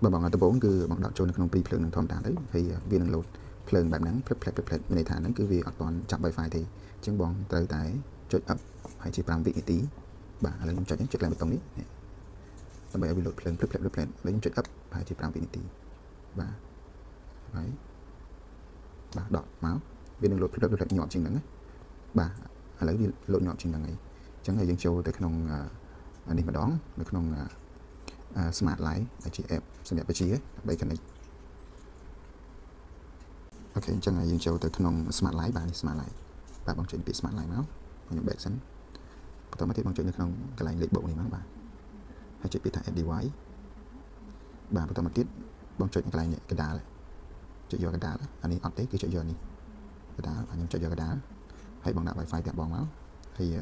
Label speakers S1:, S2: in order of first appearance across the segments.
S1: បើបងដំបូងគឺបងដកចូលនៅក្នុងព្រីភ្លើងនឹងធម្មតាទៅហើយវានឹងលោតភ្លើងបែបហ្នឹងភ្លឹបផ្លែតភ្លឹបផ្លែតមានន័យថាហ្នឹងគឺវាអត់ទាន់ចាប់ Wi-Fi ទេ។អញ្ចឹងបងត្រូវតែចុច up ហើយជា5វិនាទីបាទឥឡូវខ្ញុំចុចចុចឡើងប៊ូតុងនេះដើម្បីឲ្យវាលោតភ្លើងភ្លឹបផ្លែតភ្លឹបផ្លែតឥឡូវខ្ញុំចុច up ប្រហែលជា5វិនាទីបាទហើយបាទដកមកវានឹងលោតភ្លឹបភ្លឹបញាប់ជាងហ្នឹងណាបាទឥឡូវវាលោតញាប់ជាងហ្នឹងហើយអញ្ចឹងហើយយើងចូលទៅក្នុងនេះម្ដងនៅក្នុង Smart Life ដែលជា app សម្រាប់បញ្ជាដើម្បី connect។ OK អញ្ចឹងហើយយើងចូលទៅក្នុង Smart Life បាទនេះ Smart Life បាទបងចុចពាក្យ Smart Life មកខ្ញុំ back សិនបន្តមកទៀតបងចុចនៅក្នុងកន្លែងលេខបូកនេះមកបាទហើយចុចពាក្យថា add device បាទបន្តមកទៀតបងចុចកន្លែងនេះកដាលចុចយកកដាលអានេះអត់ទេគឺចុចយកនេះកដាលខ្ញុំចុចយកកដាលហើយបងដាក់ Wi-Fi តាបងមកហើយ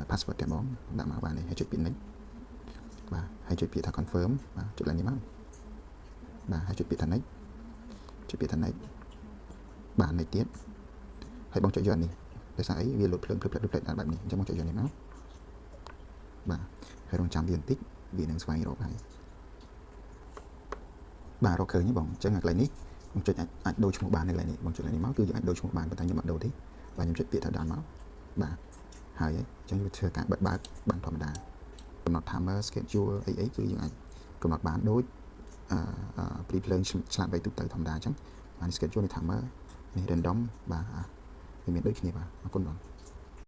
S1: password តាបងដាក់មកបាននេះហើយចុចពាក្យ next បាទហើយចុចពាក្យថា confirm បាទចុចឡើងនេះមកបាទហើយចុចពាក្យថា next ចុចពាក្យថា next បាទ next ទៀតហើយបងចុចយកនេះដោយសារអីវាលោតភ្លើងភ្លឹបភ្លឹបភ្លឹបបែបនេះអញ្ចឹងបងចុចយកនេះមកបាទហើយរងចាំវាបន្តិចវានឹងស្វែងរកហើយបាទរកឃើញបងអញ្ចឹងកន្លែងនេះបងចុចអាចអាចដូរឈ្មោះបាននៅកន្លែងនេះបងចុចកន្លែងនេះមកគឺយើងអាចដូរឈ្មោះបានប៉ុន្តែខ្ញុំអត់ដូរទេបាទខ្ញុំចុចពាក្យថា done មកបាទហើយអញ្ចឹងវាធ្វើការបិទបើកបានធម្មតាកំណត់ timer schedule អីអីគឺយើងអាចកំណត់បានដូចអឺព្រីភ្លើងឆ្លាតវៃទូទៅធម្មតាអញ្ចឹងបាទនេះ schedule នេះ timer នេះ random បាទវាមានដូចគ្នាបាទអរគុណបង។